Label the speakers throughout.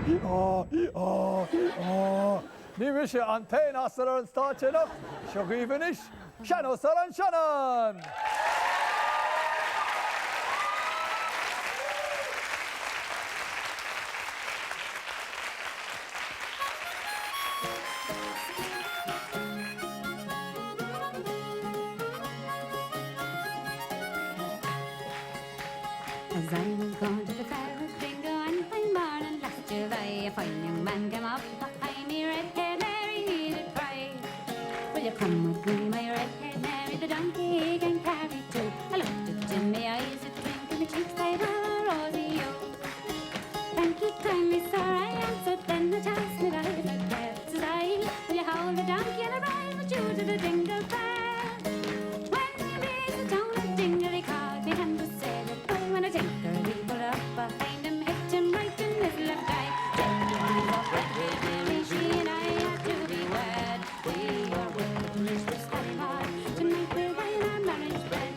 Speaker 1: Hí-há! Hí-há! Hí-há! Ní mise an t-aon asal ar an stáitse anocht, seo dhaoibh anois Sean-Nós ar an Seanann!
Speaker 2: As I was going to the fair at Dingle one fine morning last July, a fine young man came up behind me, red-haired Mary, he did cry. Will you come with me, my red-haired Mary, the donkey he can carry two. I looked it in me eyes, a twinkle, my cheeks they were rosy hue. Thank you kindly, sir, I answered, then the task me life a care. Says I, will you hold the donkey and I'll ride with you to the Dingle Fair? When we reached the town of Dingle, he caught me hand to say goodbye. When a tinker he pulled up behind him, hit him right in his left eye. Take your hands off red-haired Mary, she and I are to be wed. We are wed at Christmas Ballymore. Tonight we'll lie in our marriage bed.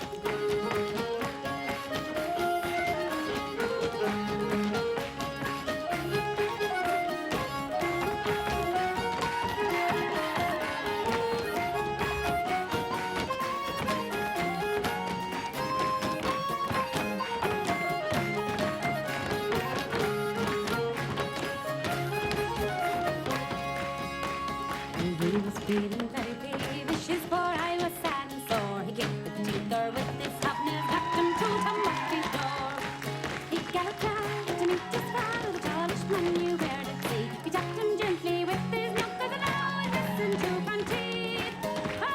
Speaker 2: And he was feeling very peevish, his poor eye was sad and sore. He kicked the tinker with his hobnails, knocked him through to Murphy's door. He galloped out to meet his father, the tallest man you e'er did see. He tapped him gently with his knuckles, and now he listened to Clontee. Oh,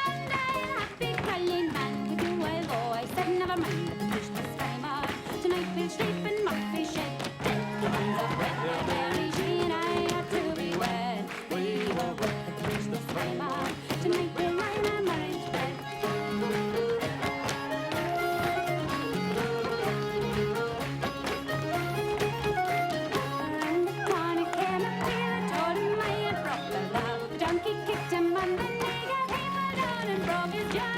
Speaker 2: and I'll happy colleen man with you I'll go. I said, never mind the Christmas anymore. Tonight we'll sleep in Murphy's shed. Take your hands off red-haired Mary, she and I are to be wed. We were wed at Christmas anymore. Tonight we'll lie in our marriage bed. Around the corner came a tailor, told him I had broke the law. The donkey kicked him on the knee, got he fell down and broke his jaw.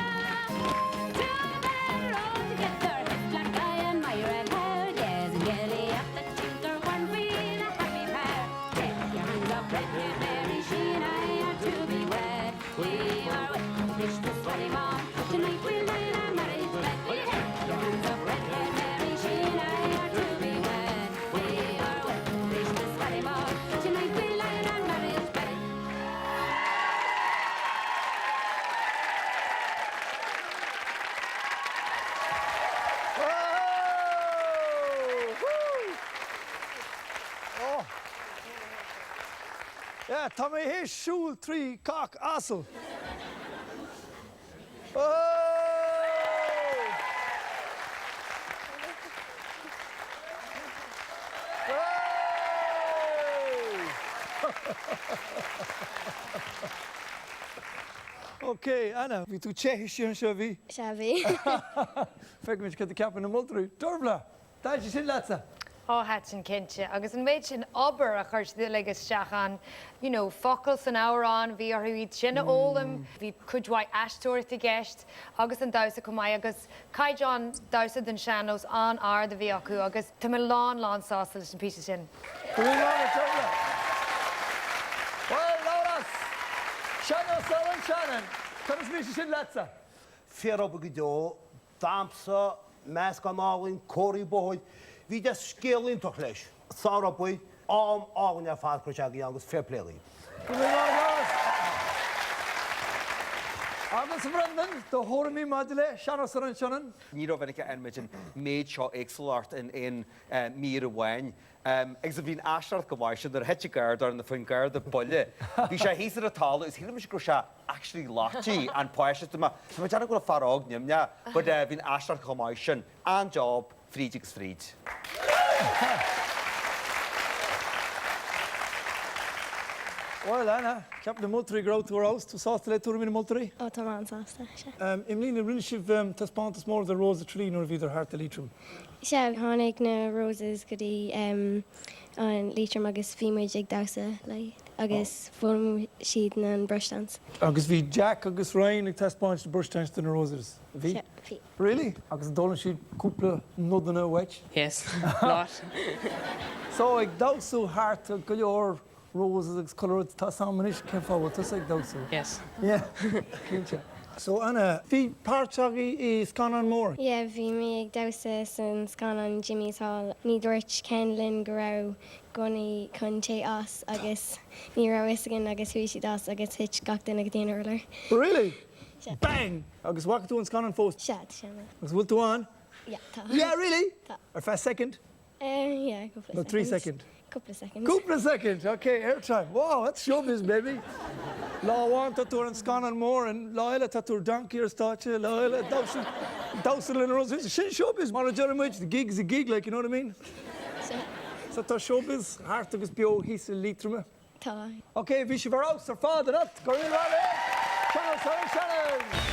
Speaker 2: To bed rolled together, his black eye and my red hair. Yes, and giddy up the tinker, weren't we the happy pair? Take your hands off red-haired Mary, she and I are to be wed. We are wed at Christmas Ballymore. Tonight we'll lie in our marriage bed. Will you take your hands off red-haired Mary? She and I are to be wed. We are wed at Christmas Ballymore. Tonight we'll lie in our marriage bed.
Speaker 1: Oh! Yeah, tá mé théis siúl trí cac asal. Oh! Ok, Anna, bhí tú te istigh anseo, bhí?
Speaker 3: Sea, bhí.
Speaker 1: Feicfimid cad a ceapann na moltóirí. Dervla! Thaitin sé sin leatsa?
Speaker 4: Ó, thaitin, cinnte. Agus an méid sin obair a chuir siad uilig isteach ann, you know, focail san amhrán, bhí orthu iad sin a fhoghlaim, bhí cuid mhaith aisteoireacht i gceist agus an damhsa chomh maith agus caighdeán damhsa den sean-nós an-ard a bhí acu agus tá mé lán, lán sásta leis an píosa sin.
Speaker 1: Go raibh maith agat, Dervla. Bhuel, Labhrás, sean-nós ar an Seanann, conas a bhí sé sin leatsa?
Speaker 5: Fíor-obair go deo, Damhsa, meascán álainn, comharthaí bóthair, bhí deas scéal iontach leis. Sárobair, am álainn ar fad curtha againn agus fair play daoibh.
Speaker 1: Go raibh maith agat. Agus a Bhrendan, do thuairimí maidir le Sean-Nós ar an Sionainn?
Speaker 6: Ní rómhinic a fheiceann muid an méid seo éagsúlacht in aon mír amháin. Agus bhí an aisteoireacht go maith sin nuair a thit an garda ar na faoin garda buile. Bhí sé thíos ar an talamh agus shíl mise go raibh sé actually loití an páiste tá mé tá mé ag déanamh go raibh fear óg nimhneach but eh bhí an aisteoireacht chomh maith sin. An-job fríd agus fríd.
Speaker 1: Bhuel, Anna, ceapann na moltóirí go raibh tú ar fheabhas. Tú sásta le tuairimí na moltóirí?
Speaker 3: Ó, tá mé an-sásta, sea.
Speaker 1: I mbliana, rinne sibh taispeántas mór de Rose of Tralee nuair a bhíodar thart i Liatroim.
Speaker 3: Sea, tháinig na Roses go dtí an Liatroim agus bhí muid ag damhsa leo agus d'fhoghlaim siad an brush dance.
Speaker 1: Agus bhí Jack agus Ryan ag taispeáint na brush dance do na Roses, bhí?
Speaker 3: Sea, bhí.
Speaker 1: Really? Agus an d'fhoghlaim siad cúpla nodanna uait?
Speaker 7: Yes, lot.
Speaker 1: So ag damhsú thart go leor roses agus chuile rud tá 's a'm anois cén fáth a bhfuil tusa ag damhsú.
Speaker 7: Yes.
Speaker 1: Yeah, cinnte. So Anna, bhí páirt agaibh i scannán mór?
Speaker 3: Yeah, bhí mé ag damhsa san scannán Jimmy's Hall. Ní dúirt Ken linn go raibh gunnaí chun téigh as agus ní raibh fhios againn agus chuaigh siad as agus thit gach duine go dtí an urlár.
Speaker 1: Really?
Speaker 3: Sea.
Speaker 1: Bang! Agus bhfaca tú an scannán fós?
Speaker 3: Sea, tá sé ann.
Speaker 1: Agus bhfuil tú ann?
Speaker 3: Yeah, tá.
Speaker 1: Yeah, really?
Speaker 3: Tá.
Speaker 1: Ar feadh second?
Speaker 3: Eh, yeah, cúpla
Speaker 1: Nó 3 second.
Speaker 3: Cúpla second.
Speaker 1: Cúpla second! Ok, airtime. Wow, that's showbiz, baby! Lá amháin tá tú ar an scannán mór, an lá eile tá tú ar donkey ar stáitse, lá eile damhsa, damhsa le na Roses. Sin showbiz! Mar a deir muid, the gig's a gig, like, you know what I mean?
Speaker 3: Sea.
Speaker 1: So tá showbiz thart agus beo thíos i Liatroim.
Speaker 3: Tá.
Speaker 1: Ok, bhí sibh ar fheabhas ar fad anocht! Go raibh míle maith agaibh! Sean-nós Shannon!